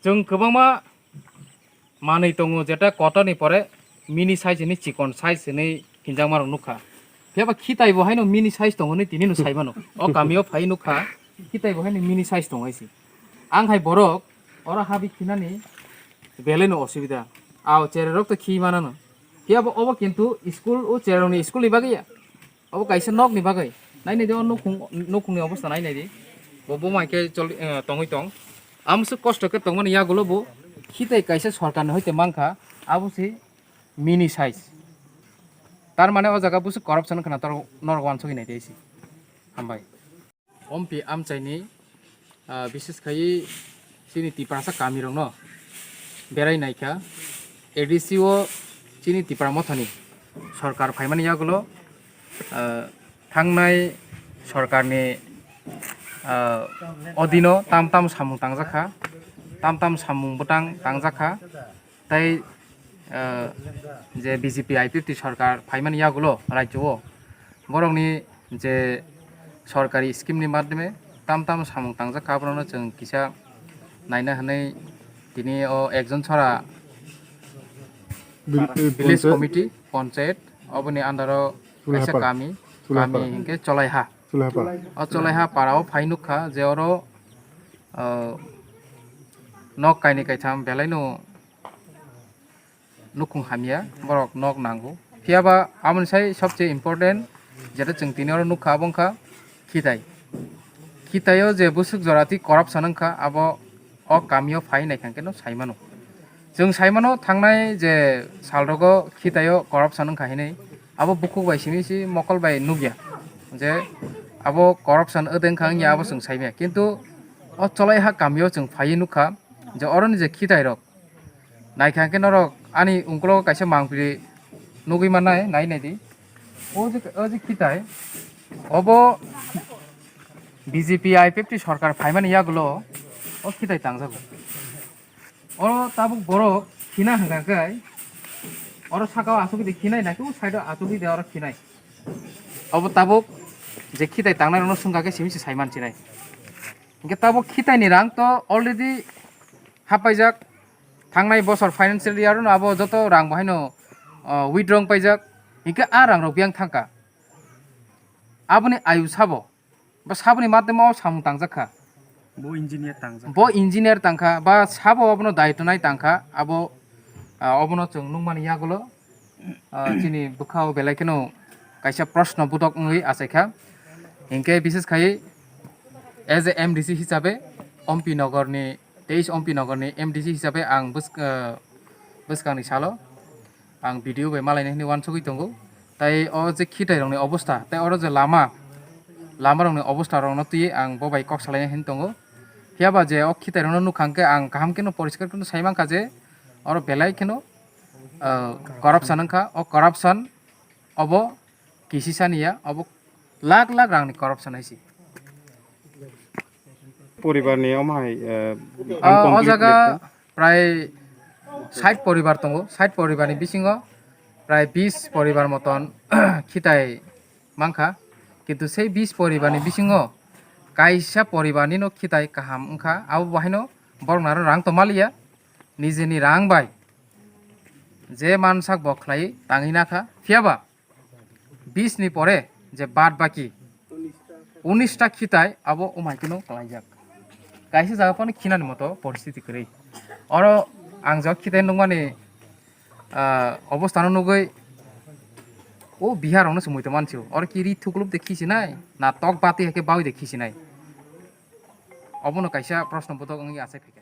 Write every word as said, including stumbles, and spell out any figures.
Chwng kwbangma manwi tongo, jeta kotorni pore mini size hinwi chikon size hinwi hinjakmarok nukha. Phiya ba khitai bo haino mini size tongo hinwi tini no sai mano. O kamio phai nukha, khitai bo haino mini size tongo hai se. Ang hai borok oro habi khinani belai no osubida. Ao chererok to khi manano. Phiya bo obo kintu school o chererokni school ni bagwi ya. Obo kaisa nokni bagwi. Nai nai di o nukhung, nukhungni obostha nai nai di. Bo, bo mai khe choli, eh, tongwi tong. Amswk kosto khe tongmani yagulo bo khitai kaisa sorkarni hoite mankha, abo se mini size. Tar mane o jaga busu corruption wngkha na, tor norok wansugwi nai di se. Hambai. Ompi amchaini, ah, bises khai chini Tiprasa kamirokno berai naikha. A D C o chini Tipra Mothani sorkar phaimani yagulo, ah, thangnai sorkarni, ah, odino tam tam samung tangjakha, tam tam samung bwtang tangjakha. Tai, ah, je B J P I P F T sorkar phaimani yagulo rajyo o, borokni je sorkari scheme ni madhyome tam tam samung tangjak kha, borokno chwng kisa naina hinwi tini o ekjon chora Vil-, eh, village panchayat. Committee, panchayat, oboni under o kaisa Chulahapara. Kami, Chulahapara. Kami hinkhe Cholaiha. Chulahapara. O Cholaiha para o phai nukha je oro, ah, nok kainwi kaitham belai no nukhung hamya, borok nok nango. Phiya ba aboni sai sobse important, jeta chwng tini oro nukha, abo wngkha khitai. Khitai o je bwswk jora twi corruption wngkha, abo o kamio phai naikha khe no sai mano. Chwng sai mano, thangnai je sal rogo khitai o corruption wngkha hinwi, abo bukhuk bai simi si mokol bai nukya je abo corruption wdeng kha wngya, abo chwng sai maya. Kintu o Cholaiha kamio chwng phaiwi nukha je oroni je khitai rok, naikha khe norok ani ungkulo kaisa mangpili nugwi mannai, nai nai di. O je, o je khitai, obo B J P I P F T sorkar phaimani yagulo o khitai tangjago. Oro tabuk borok khina hwnkha khe, oro saka o achugwi de khinai, naikhe o side o achugwi de oro khinai. Obo tabuk je khitai tangnai rokno swngkha khe simi se sai mansinai. Hinkhe tabuk khitai ni rang to already hapaijak, thangnai bosor financial year no abo joto rang bo haino, o, withdraw wng paijak, hinkhe a rang rok biyang thangkha. Aboni ayu sabo, ba saboni madhyamo samung tangjak kha. Bo engineer tangjak. Bo engineer tangkha, ba sabo abono daitwnai tangkha, abo, ah, obono chwng nukmani yagulo, ah, chini bwkhao belai kheno kaisa proshno bodok wngwi achaikha. Hinkhe bishes khai as a M D C hisabe Ompi Nogorni teis Ompi Nogorni M D C hisabe ang bwsk-, ah, bwskangni salo ang video bai malaina hinwi uansugwi tongo. Tai o je khitai rokni obostha, tai oro je lama, lama rokni obostha rokno twi ang bo bai kok salaina hinwi tongo. Phiya ba je o khitai rokno nukha hwnkhe ang kaham kheno poriskar kheno sai mankha je oro belai kheno, ah, corruption wngkha. O corruption obo kisisa niya, obo lakh lakh rangni corruption hai se. Poribarni omo hai, eh, ah, o incomplete jaga lekha. Prai sait poribar tongo, sait poribarni bisingo prai bis poribar moton khitai mankha, kintu sei bis poribarni bisingo kaisa poribarnino khitai kaham wngkha, abo bo haino borok naro rang tongmaliya, nijeni rang bai je mansak bo khlai tangwi nakha, phiya ba bis ni pore je bad baki unis ta khitai abo umai kheno klaijak. Kaisa jaga phano khinani moto poristiti kwrwi. Oro ang jok khitai nukmani, ah, obostha no nugwi o Bihar rokno se muitu mansio. Oro ki ri thuklub de khisinai, na tok bati hai khe bawi de khisinai. Obono kaisa proshno bodok wngwi achai phaikha.